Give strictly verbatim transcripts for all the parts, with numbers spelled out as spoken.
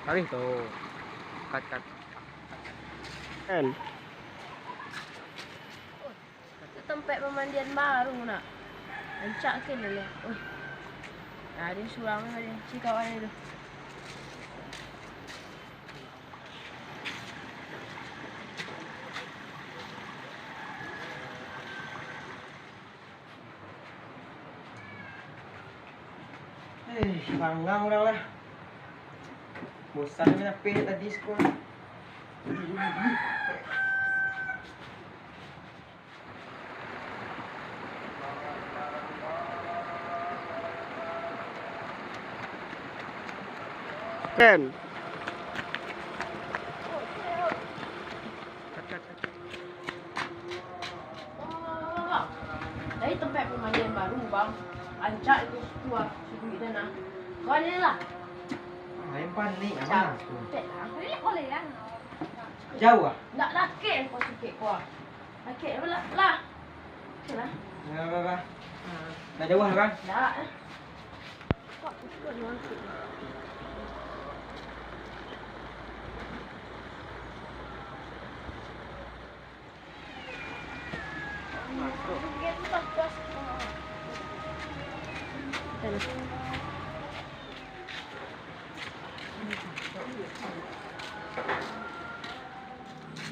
Tarik tu. Kat, kat. Kan. Itu tampek pamandian baru nak. Rancak kan lah. Wih. Nah, dia surang lah dia. Si kawan dia tu. Eh, sangang urang lah. Bosan tapi tadi sekolah. Keren. Dari tempat pemandian baru, Bang. Rancak itu, sudah, sudah itu nah. Kau ada lah. Ah, yang panik, yang mana tu? Capek lah. Boleh lah. Jauh ah? Ndak dakek kau sikit kau. Dakek lah, lah. Okey lah. Ya, apa, apa? Ha. Dah jauh kan? Ndak. Kau aku suka dengan sikit.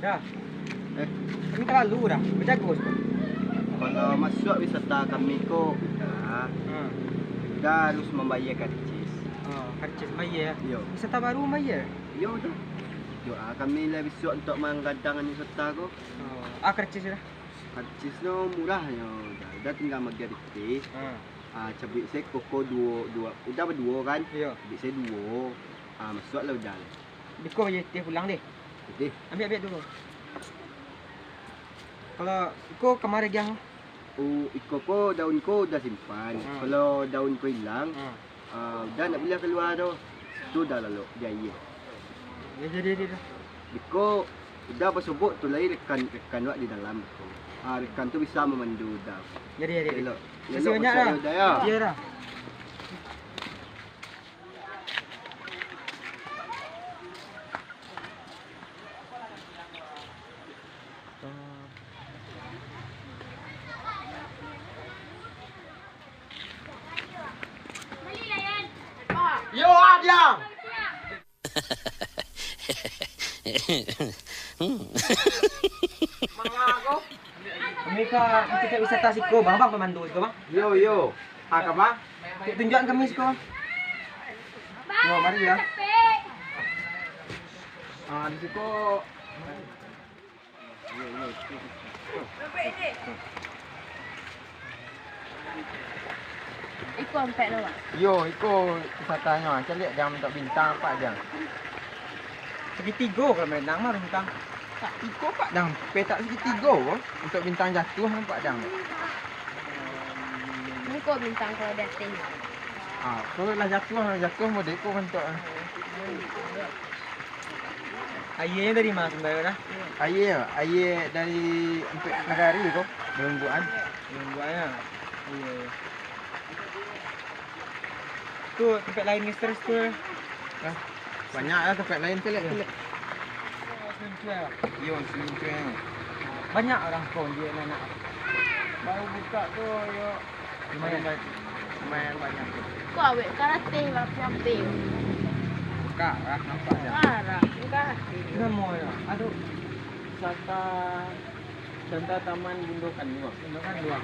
Dah. Eh. Kami talalu dah. Bajago sudah. Kalau masuak wisata kami ko, udah. Hmm. Udah harus mambayia karcis. Oh, karcis bayia. Iyo. Wisata baru mambayia? Iyo, udah. Yo, ah, kami lah bisuak untuak manggadang wisata ko. Oh, ah, karcis lah. Karcis no murah nyo, udah, udah tingga magiah pitih. Hmm. Ah, cabuik se koko duo, duo, udah baduo kan? Iyo. Cabuik se duo. Ah, masuak lah udah. Biko bayia pitih pulang deh. Pitih. Ambiak, ambiak dulu. Kalau iko kamari agiah. Oh, iko ko daun ko udah simpan. Hmm. Kalau daun ko ilang, hmm. Ah, udah ndak buliah kalua doh. Tu dah lalok di aia. Ya, jadi, jadi dah. Biko udah basobok tu lai rekan, rekan wak di dalam tu. Ah, rekan tu bisa mamandu udah. Jadi, jadi. Elok. Makasih elok banyak, maksudnya dah. Udah, ya. Iya, dah. Yo, ah, diam. Kami ka, ka wisata siko, Bang. Bang, pamandu siko, Bang. Yo, yo. Ah, ka ma? Tunjuakan kami siko, Bang. Yo, mari ya. Ah, di siko. Iko ampek lo, Mak. Yo, iko wisatanyo. Caliak jang mintak bintang, ampek jang. Sagitigo kalau marenang mah bintang. Tak, iko, Pak, jang. Petak sagitigo ko. Untuak bintang jatuah, ampek jang. Iko bintang kalau di ateh. Ah, kalau lah jatuah, jatuah model iko bentuk. Aianyo dari ma sumbanyo dah? Aia, aia dari Ampek Nagari ko, Balumbuak-an. Balumbuak-an, yo. Iyo, iyo. Tu tampek lain, Mister, tu. Hah? Banyak lah tampek lain, caliak, caliak. Iyo, Selincuang. Banyak urang ko di anak-anak. Baru buka tu, yo. Lumayan. Lumayan banyak. Ko awak karate, rapi-rapi. Buka lah, nampak je. Parah, karate. Namo yo? Aduh. Wisata, Wisata Taman Bundo Kanduang. Bundo Kanduang.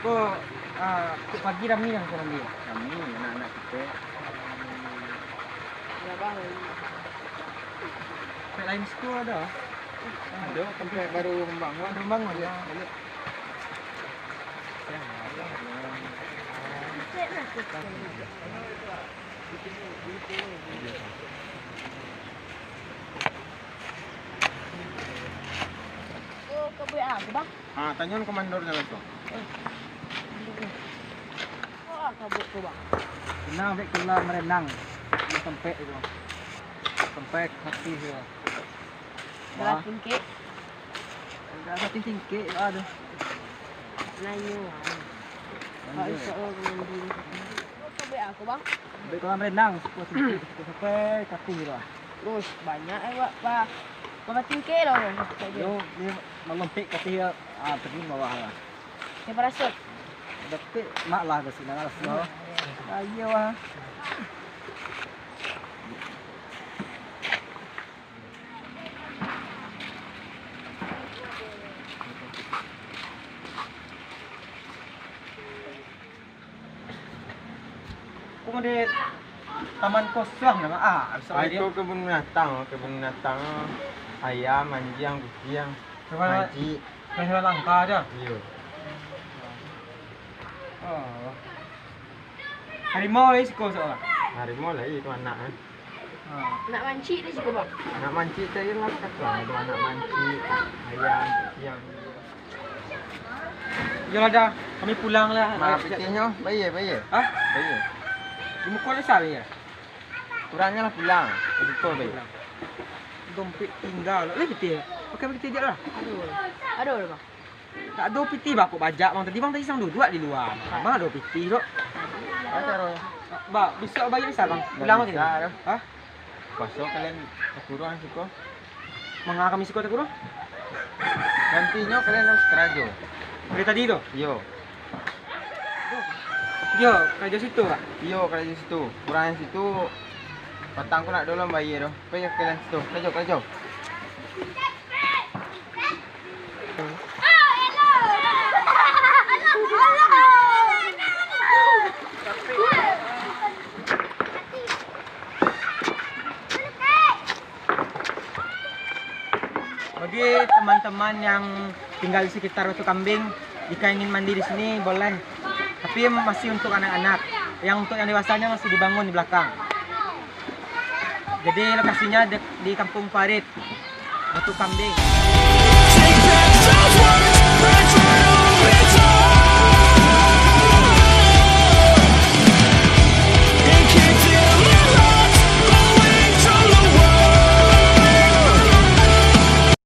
Ko, ah, pagi rami kan, rami? Rami, anak-anak kito. Tampek lain situ ado? Ado, tampek baru membangun. Baru membangun, yo. Banyak. Oh, ka buek apo, Bang? Ha, tanyo komandornyo langsung. Oh, ah, ka buek tu, Bang. Senang dek kula marenang. Di tampek itu. Tampek hati itu. Wah. Barapo tingkek? Dah satu tingkek, aduh. Nanyo, ah. Lanjut. Insya Allah, mandi. Sampai aku, Bang. Sampai kolam renang, siko, siko, siko, sampai katih tu lah. Terus banyak eh, Pak. Pak. Berapa tingkir lah, Bang? Yo, dia malompek katih, ah, pergi bawah lah. Dia parasut. Tapi mak lah ke sini lah, sini. Ayo lah. Kok di taman kosong nama? Ah, bisa Ah, aja. Itu kebun binatang, kebun binatang. Ayam, anjing, kucing, Cuma mancik. Hewan langka aja. Iya. Oh. Harimau lagi siko soalnya. Harimau lagi itu anak eh. Ha. Nak mancik dia juga, Bang. Nak mancik tadi lah kata itu anak mancik, ayam, kucing. Yolah dah, kami pulang lah. Nah, pitihnyo, bayar, bayar. Hah? Bayar. Di muka ni salah ya? Kurangnya lah pulang. Betul, bayar. Dompet tinggal. Eh, pitih. Pakai pitih je lah. Aduh. Aduh, Bang. Tak ado pitih, Bang. Kok bajak, Bang. Tadi Bang tadi sang duduak di luar. Bang ado pitih, dok. Ada, Bang. Bang, besok bayar bisa, Bang. Pulang, Bang. Hah? Paso kalian takurung siko. Manga kami siko takurung? Nantinyo kalian harus karajo. Dari tadi tu? Iyo. Yo, karajo situ, Pak? Iyo, karajo situ. Kurang situ, patang ko nak dolong bayar tu. Pai kalian situ. Karajo, karajo. Bagi teman-teman yang tinggal di sekitar Batu Kambing, jika ingin mandi di sini, boleh. Tapi masih untuk anak-anak. Yang untuk yang dewasanya masih dibangun di belakang. Jadi, lokasinya dek-, di Kampung Parit, Batu Kambing.